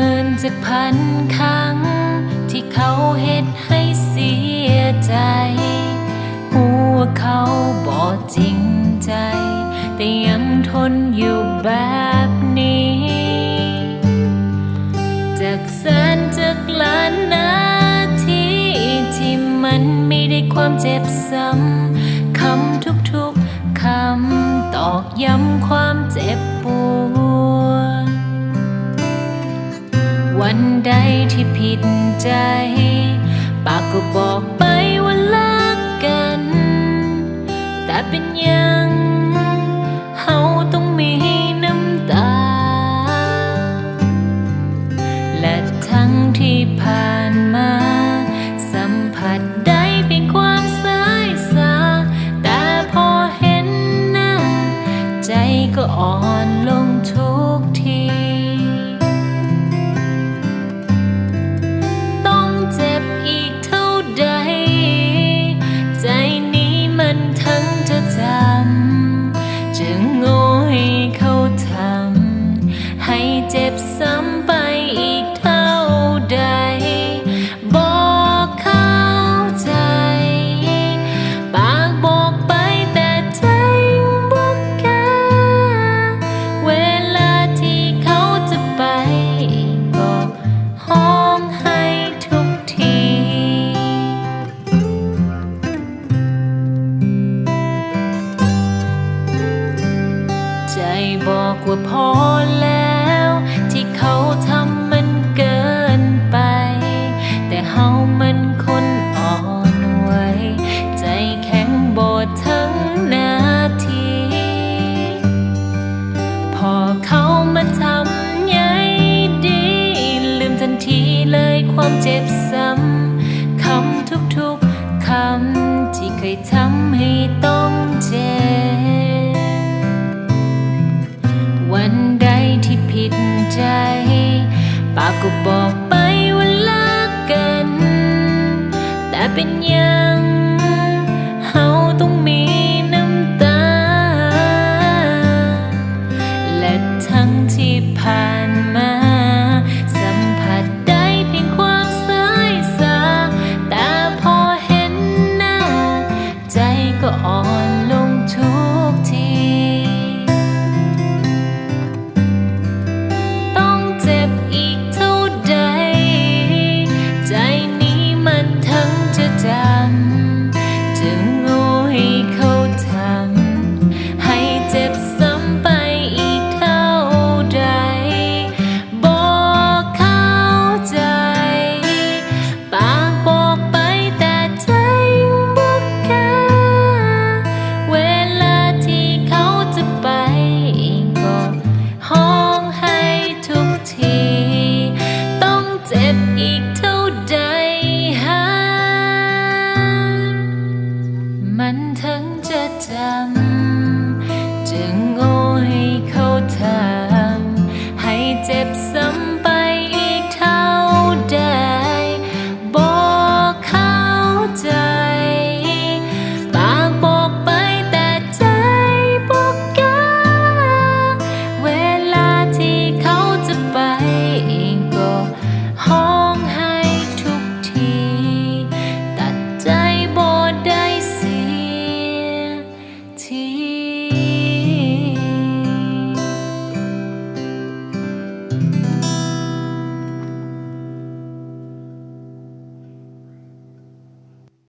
ເມີນຈັກພັນຄັ້ງທີ່ເຂົາເຮັດໃຫ້ເສຍໃຈ, ຮູ້ວ່າເຂົາບໍ່ຈິງໃຈ, ແຕ່ຍັງທົນຢູ່ແບບນີ້. ຈັກແສນຈັກລ້ານນາທີທີ່ມັນມີແຕ່ຄວາມເຈັບຊ້ຳ, ຄຳທຸກໆຄຳຕອກ ຢ້ຳຄວາມເຈັບປວດ. ວັນໃດທີ່ຜິດໃຈ, ປາກກໍບອກໄປວ່າລັກກັນ, ແຕ່ເປັນຫຍັງເຮົາຕ້ອງມີນ້ຳຕາ? ແລະທັງທີ່ຜ່ານມາ, ສຳຜັດໄດ້ເພຍງຄວາມຊາຍຊາ, ແຕ່ພໍເຫັນໜ້າ, ໃຈກໍອ່ອນລົງທຸກທີ. ຕ້ອງເຈັບອີກເທົ່າໃດ, ໃຈນີ້ມັນທັງຈະຈຳ, ຈະໂງ່ໃຫ້ເຂົາທຳ, ໃຫ້ເຈັບຊ້ຳໄປອີກເທົ່າໃດ? ບໍ່ເຂົ້າໃຈ, ປາກບອກໄປແຕ່ໃຈບໍ່ກ້າ, ເວລາທີ່ເຂົາຈະໄປກໍຮ້ອງໄຫ້ທຸກທີ. ໃຈບອກວ່າພໍແລ້ວ, ທີ່ເຂົາທຳມັນເກີນໄປ, ແຕ່ເຮົາມັນຄົນອ່ອນໄຫວ, ໃຈແຂງບໍ່ທັງນາທີ. ພໍເຂົາມາທຳໃຍດີ, ລືມທັນທີເລີຍຄວາມເຈັບຊ້ຳ, ຄຳທຸກໆຄຳທີ່ເຄີຍ ທຳໃຫ້ຕ້ອງເຈັບ. ວັນໃດທີ່ຜິດໃຈ, ປາກກໍບອກໄປວ່າລັກກັນ, ແຕ່ເປັນຫຍັງເຮົາຕ້ອງມີນ້ຳຕາ? ແລະທັງທີ່ຜ່ານມາ, ສຳຜັດໄດ້ພຽງຄວາມຊາຍຊາ, ແຕ່ພໍເຫັນໜ້າ, ໃຈກໍອ່ອນລົງທຸກທີ. ຕ້ອງເຈັບອີກເທົ່າໃດ, ໃຈນີ້ມັນທັງຈະຈຳ, ຈະໂງ່ໃຫ້ເຂົາທຳ, ໃຫ້ເຈັບຊ້ຳໄປອີກເທົ່າໃດ? ບໍ່ເຂົ້າໃຈ, ປາກບອກໄປແຕ່ໃຈບໍ່ກ້າ, ເວລາທີ່ເຂົາຈະໄປກໍຮ້ອງໄຫ້ທຸກທີ. ຕ້ອງເຈັບອີກ